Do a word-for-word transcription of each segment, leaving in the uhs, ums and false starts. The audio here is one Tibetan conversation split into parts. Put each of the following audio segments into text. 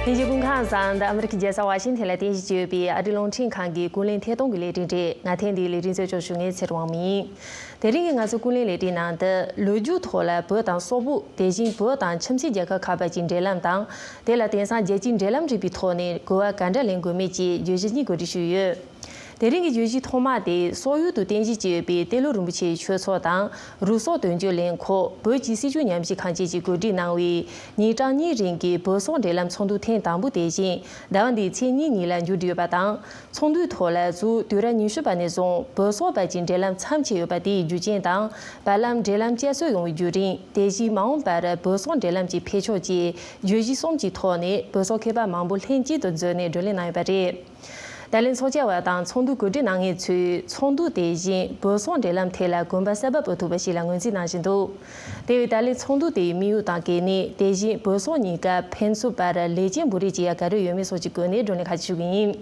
ལྷན་རྒྱས་སྐུ་ཁམས་བཟང་། འདི་ཨ་མི་རི་ཀའི་རྒྱལ་ས་ཝ་ཤིང་ཐན་ལ་རྟེན་གཞི་བྱས་ཡོད་པའི་ཨ་རིའི་རླུང་འཕྲིན་ཁང་གི་ཀུན་གླེང་ཐད་གཏོང་གི་ལས་རིམ་རེད། ང་ཐེངས་འདིའི་ལས་རིམ་གཙོ་སྐྱོང་ཞུ་མཁན་ཚེ་རིང་དབང་མོ་ཡིན། དེ་རིང་གི་ང་ཚོའི་ཀུན་གླེང་ལས་རིམ་ནང་དུ་ལོ་རྒྱུས་ཐོག་ལ་བོད་དང་སོག་པོ། དེ་བཞིན་བོད་དང་ཁྱིམ་མཚེས་རྒྱལ་ཁབ་ཁག་བར་གྱི་འབྲེལ་ལམ་དང་། དེ་ལ་དེང་སང་རྒྱལ་སྤྱིའི་འབྲེལ་ལམ་རིག་པའི་ཐོག་ནས་གོ་བ་ག་འདྲ་ལེན་དགོས་མིན་གྱི་བརྗོད་གཞི་གཉིས་གོ་སྒྲིག་ཞུས་ཡོད། དེ་རིང་གི་བརྗོད་གཞི་ཐོག་མ་དེ་སོག་ཡུལ་དུ་རྟེན་གཞི་བྱས་ཡོད་པའི་ཏེ་ལོ་རིན་པོ་ཆེའི་ཆོས་ཚོགས་དང་། རུ་སོག་དོན་གཅོད་ལས་ཁུངས། བོད་ཀྱི་སྲིད་བྱུས་ཉམས་ཞིབ་ཁང་བཅས་ཀྱིས་གོ་སྒྲིག་གནང་བའི་ཉིན་གྲངས་གཉིས་རིང་གི་བོད་སོག་འབྲེལ་ལམ་ཚོགས་འདུ་ཐེངས་དང་པོ་དེ་བཞིན་ཟླ་བ་འདིའི་ཚེས་གཉིས་ཉིན་ལ་མཇུག་བསྒྲིལ་ཡོད་པ་དང་། ཚོགས་འདུའི་ཐོག་ལ་གཙོ་བོ་དུས་རབས་ཉི་ཤུ་པ་ནས་བཟུང་བོད་སོག་བར་གྱི་འབྲེལ་ལམ་མཚམས་ཆད་ཡོད་པ་དེའི་རྒྱུ་རྐྱེན་དང་། བར་ལམ་འབྲེལ་ལམ་བསྐྱར་གསོ་ཡོང་བའི་བརྒྱུད་རིམ། དེ་བཞིན་མ་འོངས་པར་བོད་སོག་འབྲེལ་ལམ་གྱི་འཕེལ་ཕྱོགས་བཅས་བརྗོད་གཞི་གསུམ་གྱི་ཐོག་ནས་བོད་སོག་མཁས་པ་མང་པོ་ལྷན་གཅིག་ཏུ་འཛོམས་ནས་བགྲོ་གླེང་གནང་ཡོད་པ་རེད། ད་ལན་ཚོགས་བཅར་བ་དང་ཚོགས་འདུ་གོ་སྒྲིག་གནང་མཁན་ཚོས་ཚོགས་འདུ་དེ་བཞིན་བོད་སོག་འབྲེལ་ལམ་ཐད་ལ་དགོངས་པ་གསར་པ་སྤོ་ཐུབ་པ་ཞིག་ལ་ངོས་འཛིན་གནང་བཞིན་འདུག་དེ་བས་ད་ལན་ཚོགས་འདུ་དེའི་དམིགས་ཡུལ་དང་གལ་གནད། དེ་བཞིན་བོད་སོག་གཉིས་ཀ་ཕན་ཚུན་བར་ལེགས་སྐྱེས་འབུལ་རེས་བྱེད་ཡ་ག་རེ་ཡོད་མེད་སོགས་ཀྱི་སྒོ་ནས་བགྲོ་གླེང་ཁག་ཅིག་ཞུ་གི་ཡིན།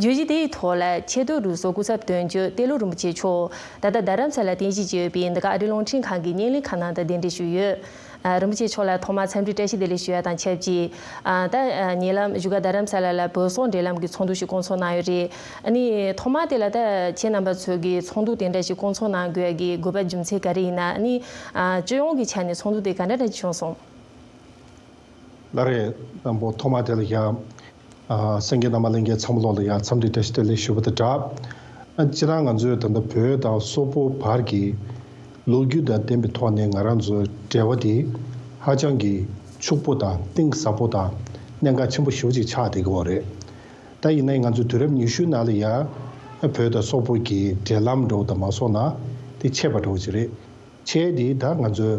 བརྗོད་གཞི་དེའི་ཐོག་ལ་ཆེས་མཐོའི་རུ་སོག་སྐུ་ཚབ་དོན་གཅོད་ཏེ་ལོ་རིན་པོ་ཆེ་མཆོག་ད་ལྟ་རྡ་རམ་ས་ལ་རྟེན་གཞི་བྱས་ཡོད་པའི་འདི་ག་ཨ་རིའི་རླུང་འཕྲིན་ཁང་གི་བརྙན་ལེན་ཁང་ནང་དུ་གདན་འདྲེན་ཞུས་ཡོད། ཨ། རིན་པོ་ཆེ་མཆོག་ལ་ཐོག་མར་འཚམས་འདྲི་བཀྲ་ཤིས་བདེ་ལེགས་ཞུ་ཡ་དང་ཆབས་ཅིག་ཨ། ད་ཨ། ཉེ་ལམ་བཞུགས་སྒར་རྡ་རམ་ས་ལ་ལ་བོད་སོག་འབྲེལ་ལམ་གྱི་ཚོགས་འདུ་ཞིག་བསྐོང་ཚོགས་གནང་ཡོད་རེད། ཨ་ནི་ཐོག་མར་དེ་ལ་ད་ཁྱེད་རྣམ་པ་ཚོ་གིས་ཚོགས་འདུ་དེ་འདྲ་ཞིག་བསྐོང་ཚོགས་གནང་དགོས་ཡ་གི་དགོས་པ་རྒྱུ་མཚན་ག་རེ་ཡིན་ན། ཨ་ནི་ཨ། སྤྱི་ཡོངས་ཀྱི་ཆ་ནས་ཚོགས་འདུ་དེ་ག་འདྲ་འདྲ་ཞིག་བྱུང་སོང་། ལགས་རེད། དང་པོ་ཐོག་མ་དེ་ལ་ཡ། ཨ། གསན་མཁན་རྣམ་པ་ལྷན་རྒྱས་ཚང་མ་ལོག་ལ་ཡ་འཚམས་འདྲི་བཀྲ་ཤིས་བདེ་ལེགས་ཞུ་བ་དང་སྦྲགས། ཨ། སྤྱིར་བཏང་ང་ཚོས་ད་ལྟ་བོད་དང་སོག་པོ་བར་གྱི་ལོ་རྒྱུས་དང་ལྡན་པའི་ཐོག་ནས་ང་རང་ཚོའི་འབྲེལ་བ་དེ་ཧ་ཅང་གི་ཕྱུག་པོ་དང་གཏིང་ཟབ་པོ་དང་གནད་འགག་ཆེན་པོ་ཞེ་པོ་ཅིག་ཆགས་བསྡད་ཀྱི་ཡོད་རེད། ད་ཡིན་ནའི་ང་ཚོ་དུས་རབས་ཉི་ཤུའི་ནང་ལ་ཡ། ཨ། བོད་དང་སོག་པོ་གི་འབྲེལ་ལམ་འདྲ་བོ་དང་མ་སོང་ན་དེ་ཆད་པ་འདྲ་བོ་ཅིག་རེད། ཆད་དེ་ད་ང་ཚོའི་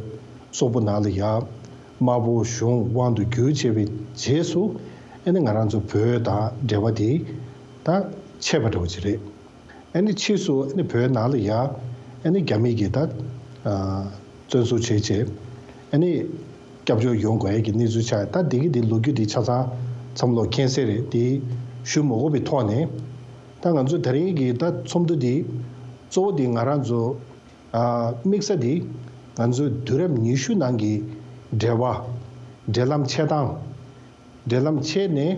སོག་པོ་ནང་ལ་ཡ་དམར་པོ་གཞུང་དབང་དུ་བསྒྱུར་བྱས་པའི་རྗེས་སུ། ཨ་ནི་ང་རང་ཚོ་བོད་དང་འབྲེལ་བ་དེ་ད་ཆད་པ་འདྲ་བོ་ཅིག་རེད། ཨ་ནི་ཕྱིས་སུ་ཨ་ནི་བོད་ནང་ལ་ཡ་ཨ་ནི་རྒྱ་མི་གིས་ད་ཨ་བཙན་བཟུང་བྱས་བྱས་ཨ་ནི་སྐྱབས་བཅོལ་ཡོང་དགོས་ཡ་གི་གནས་ཚུལ་ཆགས། ད་འདི་གི་འདི་ལོ་རྒྱུས་འདི་ཆ་ཚང་ཚང་མ་ལོག་མཁྱེན་གསལ་རེད། དེ་ཞུ་མི་དགོས་པའི་ཐོག་ནས་ད་ང་ཚོ་དེ་རིང་གི་ད་ཚོགས་འདུ་འདི་གཙོ་བོ་འདི་ང་རང་ཚོ། ཨ། དམིགས་ས་དེ་ང་ཚོའི་དུས་རབས་ཉི་ཤུ་ནང་གི་འབྲེལ་བ། འབྲེལ་ལམ་ཆད་སྟངས། འབྲེལ་ལམ་ཆད་ནས་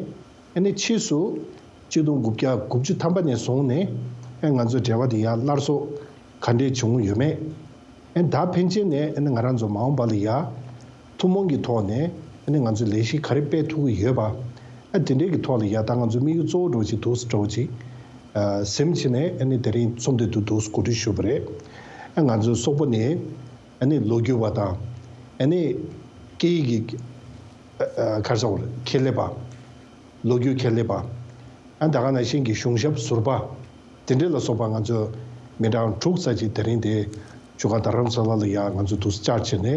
ཨ་ནི་ཕྱིས་སུ་གཅིག་སྟོང་དགུ་བརྒྱ་དགུ་བཅུ་ཐམ་པ་ནས་བཟུང་ནས་ཨ་ང་ཚོའི་འབྲེལ་བ་དེ་ཡར་སླར་གསོ་ག་འདྲས་བྱུང་ཡོད་མེད། ཨ་ད་ཕན་ཆད་ནས་ཨ་ནི་ང་རང་ཚོ་མ་འོངས་པ་ལ་ཡ། ཐུན་མོང་གི་ཐོག་ནས་ཨ་ནི་ང་ཚོས་ལས་གཞི་ག་རེ་སྤེལ་ཐུབ་ཀྱི་ཡོད་པ། ཨ་དེ་འདྲའི་གི་ཐོག་ལ་ཡ་ད་ང་ཚོ་དམིགས་ཡུལ་གཙོ་བོ་འདྲ་བོ་ཅིག་འདུག་སེ་འདྲ་བོ་ཅིག་ཨ་སེམས་ཕྱི་ནས་ཨ་ནི་དེ་རིང་ཚོགས་འདུ་འདུག་འདུག་སེ་གོ་སྒྲིག་ཞུས་པ་རེད། ཨ་ང་ཚོའི་སོག་པོ་ནས་ཨ་ནི་ལོ་རྒྱུས་པ་དང་ཨ་ནི་སྐད་ཡིག་གི་ཨ་ཨ་ག་རེ་ཟེར་དགོས་རེད། ཁྱད་ལས་པ། ལོ་རྒྱུས་ཁྱད་ལས་པ། ཨ་ད་ག་ནང་བཞིན་གྱི་གཞུང་ཞབས་ཟུར་པ། དེ་འདྲ་ལ་སོགས་པ་ང་ཚོ་མི་གྲངས་དྲུག་ཙམ་ཅིག་དེ་རིང་དེ་བཞུགས་སྒར་རྡ་རམ་ས་ལ་ལ་ཡ་ང་ཚོ་འདུག་སེ་བཅར་བྱས་ནས།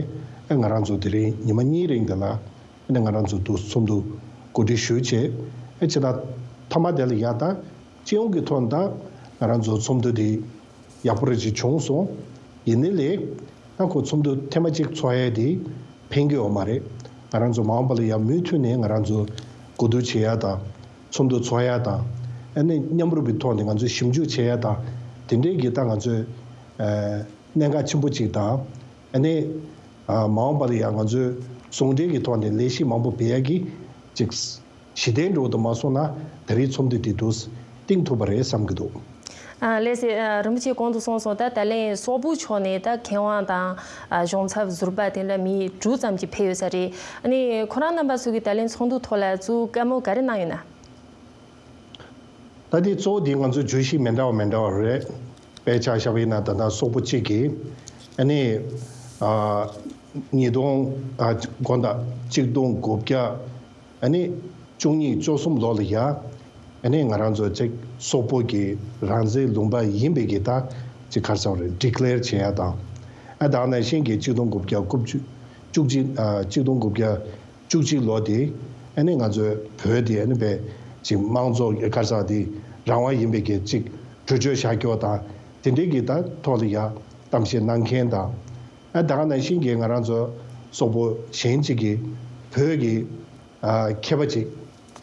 ཨ་ང་རང་ཚོ་དེ་རིང་ཉི་མ་གཉིས་རིང་དེ་ལ་ཨ་ནི་ང་རང་ཚོ་འདུག་སེ་ཚོགས་འདུ་གོ་སྒྲིག་ཞུས་བྱས། ཨ་ཅེ་ད་མཐའ་མ་དེ་ལ་ཡ་ད་སྤྱི་ཡོངས་ཀྱི་ཐོག་ནས་ད་ང་རང་ཚོ་ཚོགས་འདུ་དེ་ཡག་པོ་རེ་ཅིག་བྱུང་སོང་། ཡིན་ནའི་ལས་ད་ཁོ་ཚོགས་འདུ་ཐེངས་མ་གཅིག་ཚོགས་ཡས་དེ་ཕན་གྱི་ཡོད་མ་རེད། ང་རང་ཚོ་མ་འོངས་པ་ལ་ཡ་མུ་མཐུད་ནས་ང་རང་ཚོ་གོ་བསྡུར་བྱེད་ཡ་དང་། ཚོགས་འདུ་ཚོགས་ཡ་དང་། ཨ་ནི་མཉམ་རུབ་ཀྱི་ཐོག་ནས་ང་ཚོས་ཞིབ་འཇུག་བྱེད་ཡ་དང་། དེ་འདྲའི་གི་ད་ང་ཚོས་ཨ་གནད་འགག་ཆེན་པོ་གཅིག་དང་། ཨ་ནི་ཨ་མ་འོངས་པ་ལ་ཡང་ང་ཚོས་ཟུང་འབྲེལ་གྱི་ཐོག་ནས་ལས་གཞི་མང་པོ་སྤེལ་ཡ་གི་ཅིག་གཞི་རྟེན་འདྲ་བོ་དུ་མ་སོང་ན་ད་རེས་ཚོགས་འདུ་དེ་དུ་གཏིང་ཐུབ་པ་རེད་བསམ་གྱི་འདུག་ཨ་ལགས་སེ། ཨ་རིན་པོ་ཆེ་གོང་དུ་གསུངས་སོང་། ད་ད་ལན་སོག་པོ་ཕྱོགས་ནས་ད་མཁས་དབང་དང་ཨ་གཞུང་ཚབ་ཟུར་པ་དེ་འདྲ་མི་དྲུག་ཙམ་གྱིས་ཕེབས་ཡོད་ས་རེད། ཨ་ནི་ཁོ་རང་རྣམ་པ་ཚོ་གིས་ད་ལན་ཚོགས་འདུ་ཐོག་ལ་ཚུར་བཀའ་མོལ་ག་རེ་གནང་ཡོད་ན། ད་དེ་གཙོ་བོ་དེ་ང་ཚོའི་བརྗོད་གཞི་མི་འདྲ་བ་མི་འདྲ་བ་རེད། དཔེར་ཆ་བཞག་པ་ཡིན་ན་ད་ལྟ་སོག་པོ་གཅིག་གིས་ཨ་ནི་ཨ་ཉིས་སྟོང་ཨ་དགོངས་དག་གཅིག་སྟོང་དགུ་བརྒྱ་ཨ་ནི་བཅུ་གཉིས་བཅུ་གསུམ་ལོ་ལ་ཡ་ཨ་ནི་ང་རང་ཚོ་གཅིག་སོག་པོ་གི་རང་བཙན་ལུང་པ་ཡིན་པའི་གི་ད་ཅིག་ག་རེ་ཟེར་བ་རེད། ཌི་ཀི་ལེར་བྱེད་ཡ་དང་། ཨ་ད་ག་ནང་བཞིན་གྱི་གཅིག་སྟོང་དགུ་བརྒྱ་དགུ་བཅུ་བཅུ་གཅིག་ཨ་གཅིག་སྟོང་དགུ་བརྒྱ་བཅུ་གཅིག་ལོ་དེ་ཨ་ནི་ང་ཚོའི་བོད་དེ་ཨ་ནི་བས་ཅིག་དམངས་གཙོ་ག་རེ་ཟེར་དེ་རང་དབང་ཡིན་པའི་གི་ཅིག་གྲོས་ཆོད་བཞག་རྒྱུ་དང་དེ་འདྲའི་གི་ད་ཐོག་ལ་ཡ་གཏམ་བཤད་གནང་མཁན་དང་། ཨ་ད་ག་ནང་བཞིན་གྱི་ང་རང་ཚོ་སོག་པོ་གཞན་ཅིག་གི་བོད་ཀྱི་ཨ་མཁས་པ་ཅིག་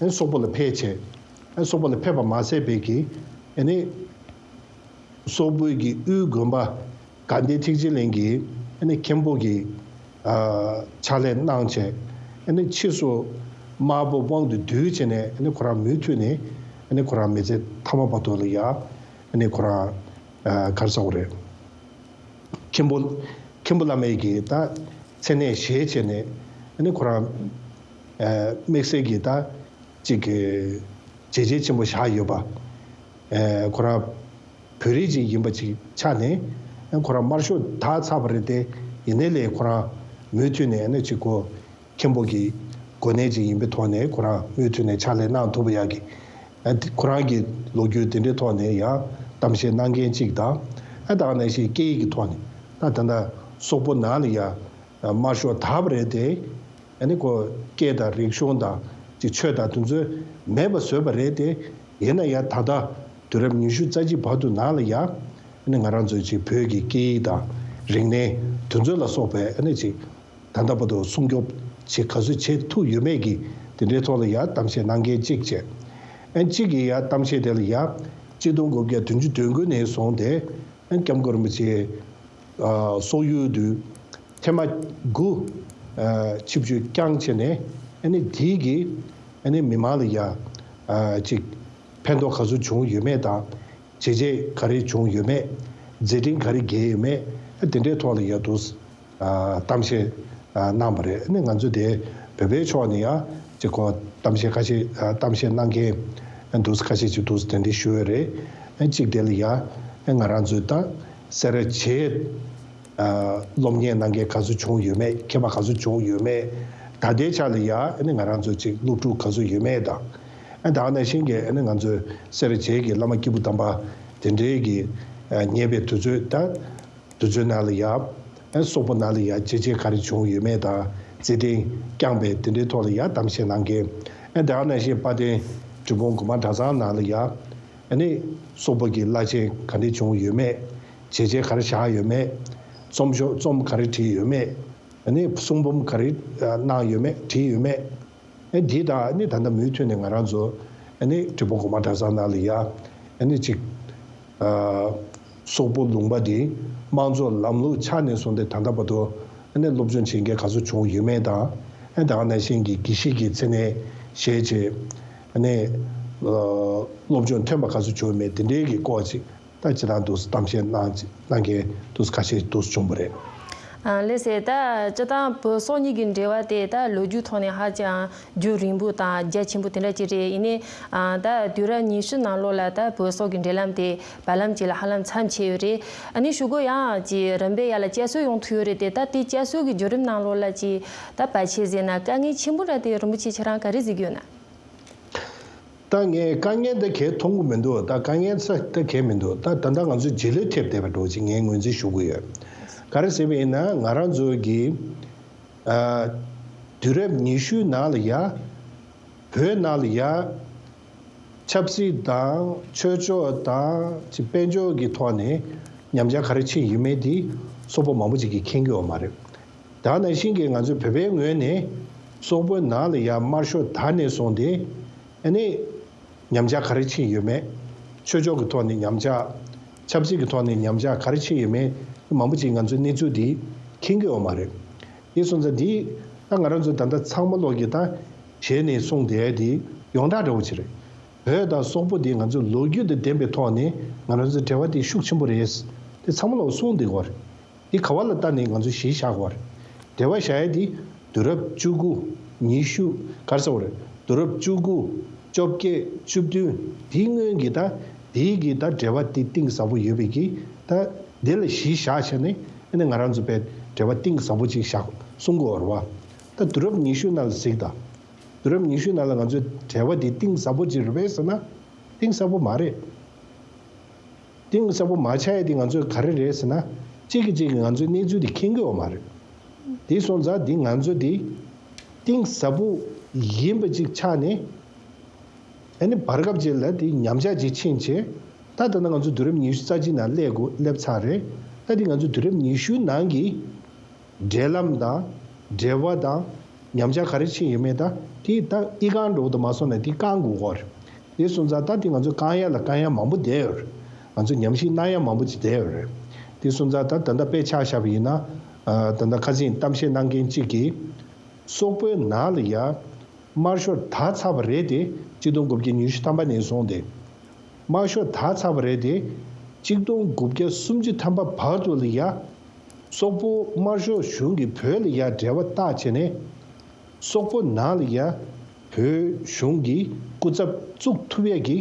ཨ་སོག་པོ་ལ་ཕེབས་བྱས། ཨ་སོག་པོ་ལ་ཕེབས་པ་མ་ཟད་པའི་གི་ཨ་ནི་སོག་པོའི་གི་དབུས་དགོན་པ་དགའ་ལྡན་ཐེག་ཆེན་གླིང་གི་ཨ་ནི་མཁན་པོ་གི་ཨ་ཕྱག་ལས་གནང་བྱས། ཨ་ནི་ཕྱིས་སུ་ དམར་པོ་དབང་དུ་བསྡུས་བྱས་ནས་ཨ་ནི་ཁོ་རང་མུ་མཐུད་ནས་ཨ་ནི་ཁོ་རང་མི་ཚེ་མཐའ་མ་བར་དུ་ལ་ཡ་ཨ་ནི་ཁོ་རང་ཨ་ག་རེ་ཟེར་དགོས་རེད། མཁན་པོ་མཁན་པོ་བླ་མའི་གི་ད་མཚན་གནས་བཞེས་བྱས་ནས་ཨ་ནི་ཁོ་རང་ཨ་དམིགས་བསལ་གྱི་ད་ཅིག་གི་བྱས་རྗེས་ཆེན་པོ་བཞག་ཡོད་པ། ཨ་ཁོ་རང་བོད་རིགས་ཅིག་ཡིན་པ་ཅིག་ཆགས་ནས་ཨ་ཁོ་རང་དམར་ཤོག་དག་ཚར་བ་རེད་དེ། ཡིན་ནའི་ལས་ཁོ་རང་མུ་མཐུད་ནས་ཨ་ནི་ཅིག་གོ་མཁན་པོ་གི་གོ་གནས་ཅིག་ཡིན་པའི་ཐོག་ནས་ཁོ་རང་མུ་མཐུད་ནས་ཕྱག་ལས་གནང་ཐུབ་པ་ཡག་གི། ཨ་དེ་ཁོ་རང་གི་ལོ་རྒྱུས་དེ་འདྲའི་ཐོག་ནས་ཡང་གཏམ་བཤད་གནང་མཁན་ཅིག་དང་། ཨ་ད་ག་ནང་བཞིན་སྐད་ཡིག་གི་ཐོག་ནས་ད་ད་ལྟ་སོག་པོ་ནང་ལ་ཡང་དམར་ཤོག་དར་བ་རེད་དེ། ཨ་ནི་ཁོ་སྐད་དང་རིག་གཞུང་དང་ཅིག་ཆོས་དང་དེ་ཚོ་མེད་པ་བཟོས་པ་རེད་དེ། ཡིན་ན་ཡང་ད་ལྟ་དུས་རབས་ཉི་ཤུ་རྩ་གཅིག་བར་དུ་ནང་ལ་ཡང་ཨ་ནི་ང་རང་ཚོའི་ཅིག་བོད་ཀྱི་སྐད་ཡིག་དང་རིག་གནས་དེ་ཚོ་ལ་སོགས་པའི་ཨ་ནི་ཅིག་ད་ལྟ་བར་དུ་སྲུང་སྐྱོབ་བྱེད་ག་ཚོད་བྱེད་ཐུབ་ཡོད་མེད་ཀྱི་དེ་འདྲའི་ཐོག་ལ་ཡང་གཏམ་བཤད་གནང་མཁན་གཅིག་བྱས། ཨན་གཅིག་གིས་ཡང་གཏམ་བཤད་དེ་ལ་ཡང་གཅིག་སྟོང་དགུ་བརྒྱ་བདུན་ཅུ་དོན་དགུ་ནས་བཟུང་སྟེ་ཨན་སྐྱབས་མགོན་རིན་པོ་ཆེ་ཨ་སོག་ཡུལ་དུ་ཐེངས་མ་དགུ་ཨ་ཆིབས་བསྒྱུར་བསྐྱངས་བྱས་ནས་ཨ་ནི་དེའི་གི་ཨ་ནི་མི་མང་ལ་ཡང་ཨ་ཅིག་ཕན་ཐོགས་ག་ཚོད་བྱུང་ཡོད་མེད་དང་། བྱས་རྗེས་ག་རེ་བྱུང་ཡོད་མེད། མཛད་འཕྲིན་ག་རེ་བརྒལ་ཡོད་མེད། དེ་འདྲའི་ཐོག་ལ་ཡ་འདུག་ཨ་གཏམ་བཤད་ཨ་གནང་བ་རེད། ཨ་ནི་ང་ཚོ་དེ་བོད་པའི་ཕྱོགས་ནས་ཡ་ཅིག་གོ་གཏམ་བཤད་ཁ་ཤས་ཨ་གཏམ་བཤད་གནང་མཁན་འདུག་ཁ་ཤས་ཅིག་འདུག་དེ་འདྲ་ཞུ་ཡོད་རེད། ཨ་གཅིག་དེ་ལ་ཡ་ཨ་ང་རང་ཚོའི་ད་སེ་ར་བྱེས་ཨ་སློབ་གཉེར་གནང་མཁན་ག་ཚོད་བྱུང་ཡོད་མེད། མཁས་པ་ག་ཚོད་བྱུང་ཡོད་མེད། ད་ལྟའི་ཆ་ལ་ཡ་ཨ་ནི་ང་རང་ཚོ་ཅིག་སློབ་ཕྲུག་ག་ཚོད་ཡོད་མེད་དང་། ཨ་ད་ག་ནང་བཞིན་གྱི་ཨ་ནི་ང་ཚོའི་སེ་ར་བྱེས་ཀྱི་བླ་མ་སྐྱེས་བུ་དམ་པ་དེ་འདྲའི་གི་ཨ་མཉེས་པའི་དུས་ཚོད་ད་དུས་ཚོད་ནང་ལ་ཡ་ཨ་སོག་པོ་ནང་ལ་ཡ་བྱས་རྗེས་ག་རེ་བྱུང་ཡོད་མེད་དང་། མཛད་འཕྲིན་བསྐྱངས་པའི་དེ་འདྲའི་ཐོག་ལ་ཡ་གཏམ་བཤད་གནང་མཁན། ཨ་ད་ག་ནང་བཞིན་དཔལ་ལྡན་འབྲས་སྤུངས་དགོན་པ་གྲྭ་ཚང་ནང་ལ་ཡ་ཨ་ནི་སོག་པོ་གི་བླ་ཆེན་ག་འདྲ་བྱུང་ཡོད་མེད། བྱས་རྗེས་ག་རེ་བཞག་ཡོད་མེད། རྩོམ་ཤོག་རྩོམ་ག་རེ་བྲིས་ཡོད་མེད། ཨ་ནི་གསུང་འབུམ་ག་རེ་ཨ་གནང་ཡོད་མེད། བྲིས་ཡོད་མེད། ཨ་འདི་དང་ཨ་ནི་ད་ལྟ་མུ་མཐུད་ནས་ང་རང་ཚོ་ཨ་ནི་འབྲས་སྤུངས་གོང་མ་གྲྭ་ཚང་ནང་ལ་ཡ་ཨ་ནི་ཅིག་ཨ་སོག་པོ་ལུང་པ་འདི་དམངས་གཙོ་ལམ་ལུགས་ཆ་ནས་བཟུང་སྟེ་ད་ལྟ་བར་དུ་ཨ་ནི་སློབ་སྦྱོང་བྱེད་མཁན་ག་ཚོད་བྱུང་ཡོད་མེད་དང་། ཨ་ད་ག་ནང་བཞིན་གྱི་དགེ་བཤེས་ཀྱི་མཚན་གནས་བཞེས་བྱས་ཨ་ནི་ཨ་སློབ་སྦྱོང་ཐོན་པ་ག་ཚོད་བྱུང་ཡོད་མེད་དེ་འདྲའི་གི་སྐོར་ཅིག་ད་སྤྱིར་བཏང་དུ་གཏམ་བཤད་གནང་གནང་མཁན་དུ་ཁ་ཤས་དུ་བྱུང་བ་རེད། ཨ་ལགས་སེ། ད་སྤྱིར་བཏང་བོད་སོག་གཉིས་ཀྱི་འབྲེལ་བ་དེ་ད་ལོ་རྒྱུས་ཐོག་ནས་ཧ་ཅང་རྒྱུན་རིང་པོ་དང་རྒྱ་ཆེན་པོ་དེ་འདྲ་ཅིག་རེད། ཡིན་ནའི་ཨ་ད་དུས་རབས་ཉི་ཤུ་ནང་ལོགས་ལ་ད་བོད་སོག་གི་འབྲེལ་ལམ་དེ་བར་ལམ་ཅིག་ལ་ཧ་ལམ་མཚམས་ཆད་ཡོད་རེད། ཨ་ནི་ཞུ་སྒོ་ཡང་ཅིག་རིམ་པས་ཡར་ལ་བསྐྱར་གསོ་ཡོང་ཐུབ་ཡོད་རེད་དེ། ད་དེ་བསྐྱར་གསོ་གི་བརྒྱུད་རིམ་ནང་ལོགས་ལ་ཅིག་ད་བར་ཆད་ཟེར་ན་དཀའ་ངལ་ཆེན་པོ་འདྲ་དེ་རིན་པོ་ཆེ་ཁྱེད་རང་ག་རེ་གཟིགས་ཡོད་ན། ད་ངས་དཀའ་ངལ་འདི་གས་མཐོང་གི་མི་འདུག་ད་དཀའ་ངལ་ས་འདི་གས་མི་འདུག་ད་ད་ལྟ་ང་ཚོ་རྗེས་ལུས་ཐེབས་བསྡད་པ་འདྲ་བོ་ཅིག་ངས་ངོས་འཛིན་ཞུ་གི་ཡོད། ག་རེ་ཟེར་བ་ཡིན་ན་ང་རང་ཚོ་གི་ཨ་དུས་རབས་ཉི་ཤུའི་ནང་ལ་ཡ་བོད་ནང་ལ་ཡ་ཆབ་སྲིད་དང་ཆོས་ཕྱོགས་དང་ཅིག་དཔལ་འབྱོར་གྱི་ཐོག་ནས་ཉམས་ཆག་ག་རེ་ཕྱིན་ཡོད་མེད་དེ་སོག་པོ་མང་པོ་ཅིག་གིས་མཁྱེན་གྱི་ཡོད་མ་རེད། ད་ག་ནང་བཞིན་གྱི་ང་ཚོ་བོད་པའི་ངོས་ནས་སོག་པོའི་ནང་ལ་ཡ་དམར་ཤོག་དར་ནས་བཟུང་སྟེ་ཨ་ནི་ཉམས་ཆག་ག་རེ་ཕྱིན་ཡོད་མེད། ཆོས་ཕྱོགས་ཀྱི་ཐོག་ནས་ཉམས་ཆག་ཆབ་སྲིད་ཀྱི་ཐོག་ནས་ཉམས་ཆག་ག་རེ་ཕྱིན་ཡོད་མེད་མང་པོ་ཅིག་ང་ཚོས་གནས་ཚུལ་འདི་མཁྱེན་གྱི་ཡོད་མ་རེད། དེ་སོང་ཙང་འདི་ད་ང་རང་ཚོ་ད་ལྟ་ཚང་མ་ལོག་གི་ད་བྱས་ནས་གསུངས་བསྡད་དེ་ཡོངས་གྲགས་འདྲ་བོ་ཅིག་རེད། བོད་དང་སོག་པོ་འདི་ང་ཚོ་ལོ་རྒྱུས་དང་ལྡན་པའི་ཐོག་ནས་ང་རང་ཚོའི་འབྲེལ་བ་འདི་ཤུགས་ཆེན་པོ་རེད། དེ་ཚང་མ་ལོག་གསུངས་བསྡད་ཡོད་རེད། འདི་ག་བ་ལ་ལྟ་ནས་ང་ཚོས་གཞི་བཞག་དགོས་རེད། འབྲེལ་བ་བཞག་ཡ་འདི་དུས་རབས་བཅུ་དགུ། ཉི་ཤུ། ག་རེ་ཟེར་དགོས་རེད། དུས་རབས་བཅུ་དགུ། བཅོ་བརྒྱད། བཅུ་བདུན། འདིའི་སྔོན་གྱི་ད་འདིའི་གི་ད་འབྲེལ་བ་འདི་གཏིང་ཟབ་པོ་ཡོད་པའི་གི་ད་འདི་ལ་གཞི་བཞག་བྱས་ནས་ཨ་ནི་ང་རང་ཚོ་དཔེ་འབྲེལ་བ་གཏིང་ཟབ་པོ་ཅིག་བཞག་གསུང་དགོས་རེད་བ། ད་དུས་རབས་ཉི་ཤུ་ནང་ལ་གཟིགས་དང་། དུས་རབས་ཉི་ཤུ་ནང་ལ་ང་ཚོའི་འབྲེལ་བ་འདི་གཏིང་ཟབ་པོ་ཅིག་རེད་པས་ཟེར་ན་གཏིང་ཟབ་པོ་མ་རེད། གཏིང་ཟབ་པོ་མ་ཆགས་ཡ་དེ་ང་ཚོས་ག་རེ་རེད་ཟེར་ན། གཅིག་གིས་གཅིག་གིས་ང་ཚོའི་གནས་ཚུལ་དེ་མཁྱེན་གྱི་ཡོད་མ་རེད། དེ་སོང་ཙང་དེ་ང་ཚོ་དེ་གཏིང་ཟབ་པོ་ཡིན་པ་ཅིག་ཆགས་ནས། ཨ་ནི་བར་སྐབས་ཅིག་ལ་དེ་ཉམས་ཆག་ཅིག་ཕྱིན་བྱས། ད་ད་ལྟ་ང་ཚོ་དུས་རབས་ཉི་ཤུ་རྩ་གཅིག་ནང་སླེབས་དགོས་སླེབས་ཚར་རེད། ད་དེ་ང་ཚོ་དུས་རབས་ཉི་ཤུའི་ནང་གི་འབྲེལ་ལམ་དང་། འབྲེལ་བ་དང་། ཉམས་ཆག་ག་རེ་ཕྱིན་ཡོད་མེད་དང་དེ་ད་ཨི་ཁུང་འདྲ་བོ་དུ་མ་སོང་ན་དེ་བསྐང་དགོས་ཀྱི་ཡོད་རེད། དེ་སོང་ཙང་ད་དེ་ང་ཚོ་བསྐང་ཡ་ལ་བསྐང་ཡ་མང་པོ་བསྡད་ཡོད་རེད། ང་ཚོ་ཉམས་ཞིབ་གནང་ཡ་མང་པོ་ཅིག་བསྡད་ཡོད་རེད། དེ་སོང་ཙང་ད་ད་ལྟ་དཔེ་ཆ་བཞག་པ་ཡིན་ན། ཨ་ད་ལྟ་ཁ་སང་གཏམ་བཤད་གནང་མཁན་གཅིག་གིས། སོག་པོའི་ནང་ལ་ཡ། དམར་ཤོག་དར་ཚར་བ་རེད་དེ། གཅིག་སྟོང་དགུ་བརྒྱ་ཉི་ཤུ་ཐམ་པ་ནས་བཟུང་སྟེ། དམར་ཤོག་དར་ཚར་བ་རེད་དེ། གཅིག་སྟོང་དགུ་བརྒྱ་སུམ་ཅུ་ཐམ་པ་བར་དུ་ལ་ཡ། སོག་པོ་དམར་ཤོག་གཞུང་གིས་བོད་ལ་ཡ་འབྲེལ་བ་བཏགས་བྱས་ནས། སོག་པོ་ནང་ལ་ཡ་བོད་གཞུང་གི་སྐུ་ཚབ་བཙུགས་ཐུབ་ཡས་ཀྱི་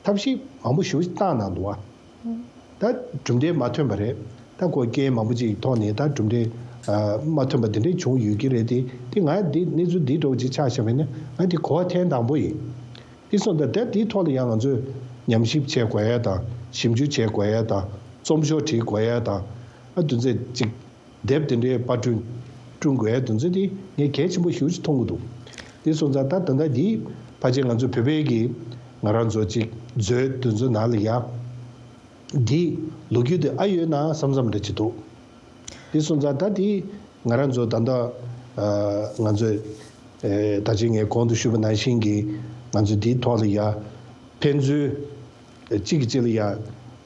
ཐབས་ཤེས་མང་པོ་ཞིག་བཏང་གནང་འདུག་བ། ད་གྲུབ་འབྲས་མ་ཐོན་པ་རེད། ད་ཁོ་རྐྱེན་མང་པོ་ཅིག་ཐོག་ནས་ད་གྲུབ་འབྲས་ཨ་མ་ཐོན་པ་འདི་འདྲས་བྱུང་ཡོད་ཀྱི་རེད་དེ། དེ་ང་འདི་གནས་ཚུལ་འདི་འདྲ་བོ་ཅིག་ཆགས་བཞག་པ་ཡིན་ན། ང་འདི་གོ་བ་ཐེངས་དང་པོ་ཡིན། དེ་སོང་ཙང་ད་དེའི་ཐོག་ལ་ཡང་ང་ཚོས་ཉམས་ཞིབ་བྱེད་དགོས་ཡ་དང་། ཞིབ་འཇུག་བྱེད་དགོས་ཡ་དང་། རྩོམ་ཤོག་བྲིས་དགོས་ཡ་དང་། ཨ་དུས་ཚོད་ཅིག་དེབ་དེ་འདྲའི་པར་སྐྲུན་སྐྲུན་དགོས་ཡ་དུས་ཚོད་དེ་ངས་གལ་ཆེན་པོ་ཞེ་པོ་ཅིག་མཐོང་གི་འདུག་དེ་སོང་ཙང་ད་ད་ལྟ་འདི་ཕལ་ཆེར་ང་ཚོ་བོད་པའི་གི་ང་རང་ཚོ་ཅིག་མཛོད་དུས་ཚོད་ནང་ལ་ཡ། འདི་ལོ་རྒྱུས་དེ་ཨ་ཡོད་ན་བསམ་བསམ་འདྲ་ཅིག་འདུག་དེ་སོང་ཙང་ད་དེ་ང་རང་ཚོ་ད་ལྟ་ཨ་ང་ཚོས་ཨེ་ད་ཅི་ངས་གོང་དུ་ཞུས་པ་ནང་བཞིན་གྱི་ང་ཚོས་འདིའི་ཐོག་ལ་ཡ་ཕན་ཚུན་གཅིག་གིས་གཅིག་ལ་ཡ་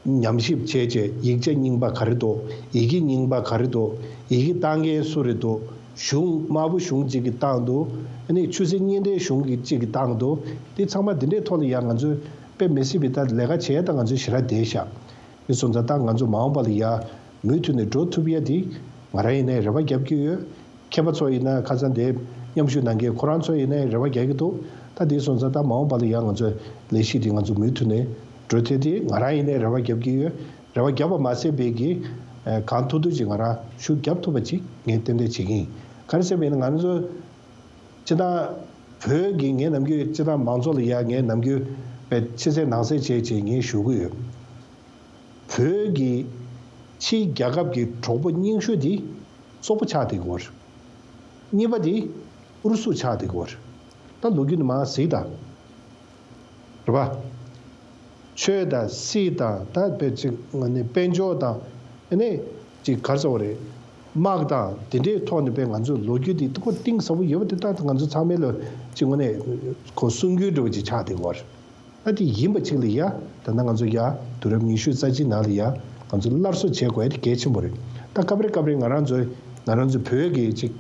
ཉམས་ཞིབ་བྱས་བྱས། ཡིག་ཆ་རྙིང་པ་ག་རེ་འདུག་ཡི་གེ་རྙིང་པ་ག་རེ་འདུག་ཡི་གེ་བཏང་མཁན་སུ་རེད་འདུག་གཞུང་དམར་པོ་གཞུང་གཅིག་གིས་བཏང་འདུག་ཨ་ནི་ཆུ་སྲིན་གཉན་འདྲེ་གཞུང་གི་གཅིག་གིས་བཏང་འདུག་དེ་ཚང་མ་འདི་འདྲའི་ཐོག་ལ་ཡ་ང་ཚོས་དཔེ་མི་སྲིད་པའི་ད་ལས་ཀ་བྱས། ད་ང་ཚོས་ཞེ་དྲག་བསྡད་ཤག་དེ་སོང་ཙང་ད་ང་ཚོ་མ་འོངས་པ་ལ་ཡ་མུ་མཐུད་ནས་འགྲོ་ཐུབ་ཡ་དེ་ང་རང་ཡིན་ནའི་རེ་བ་རྒྱབ་ཀྱི་ཡོད། མཁས་པ་ཚོ་ཡིན་ན། ཁ་སང་དེ་མཉམ་ཞུགས་གནང་མཁན་ཁོ་རང་ཚོ་ཡིན་ནའི་རེ་བ་རྒྱག་གི་འདུག་ད་དེ་སོང་ཙང་ད་མ་འོངས་པ་ལ་ཡང་ང་ཚོས་ལས་གཞི་དེ་ང་ཚོ་མུ་མཐུད་ནས་འགྲོ་ཐད་དེ་ང་རང་ཡིན་ནའི་རེ་བ་རྒྱབ་ཀྱི་ཡོད། རེ་བ་རྒྱབ་པ་མ་ཟད་པའི་གི་ཨ་གང་ཐུབ་ཐུབ་ཅིག་ང་རང་ཤུགས་རྒྱབ་ཐུབ་པ་ཅིག་ངས་ཏན་ཏན་བྱེད་ཀྱི་ཡིན། ག་རེ་ཟེར་བ་ཡིན་ན་ང་ཚོ་སྤྱིར་བཏང་བོད་ཀྱི་ངས་ནམ་རྒྱུན་སྤྱིར་བཏང་མང་ཚོགས་ལ་ཡ་ངས་ནམ་རྒྱུན་དཔེ་ཕྱི་གསལ་ནང་གསལ་བྱས་བྱས་ངས་ཞུ་གི་ཡོད། བོད་ཀྱི་ཕྱིའི་རྒྱལ་ཁབ་ཀྱི་གྲོགས་པོ་རྙིང་ཤོས་དེ་སོག་པོ་ཆགས་བསྡད་ཀྱི་ཡོད་རེད། གཉིས་པ་དེ་ཨུ་རུ་སུ་ཆགས་བསྡད་ཀྱི་ཡོད་རེད། ད་ལོ་རྒྱུས་ནས་མར་གཟིགས་དང་། རེད་པ། ཆོས་དང་སྲིད་དང་། ད་དཔེ་ཅིག་ནི་དཔལ་འབྱོར་དང་། ཨ་ནི་ཅིག་ག་རེ་ཟེར་དགོས་རེད། དམག་དང་དེ་འདྲའི་ཐོག་ནས་དཔེ་ང་ཚོའི་ལོ་རྒྱུས་དེ་ཁོ་གཏིང་ཟབ་པོ་ཡོད་པ་དེ། ད་ང་ཚོ་ཚང་མས་ལ་ཅིག་དངོས་གནས་ཁོ་གསུང་རྒྱུན་འདྲ་བོ་ཅིག་ཆགས་བསྡད་ཀྱི་ཡོད་རེད། ད་དེ་ཡིན་པ་ཅིག་ལ་ཡ། ད་ལྟ་ང་ཚོ་ཡ་དུས་རབས་ཉི་ཤུ་རྩ་གཅིག་ནང་ལ་ཡ་ང་ཚོ་སླར་གསོ་བྱེད་དགོས་ཡ་དེ་གལ་ཆེན་པོ་རེད། ད་སྐབས་རེ་སྐབས་རེ་ང་རང་ཚོའི་ང་རང་ཚོའི་བོད་ཀྱི་ཅིག་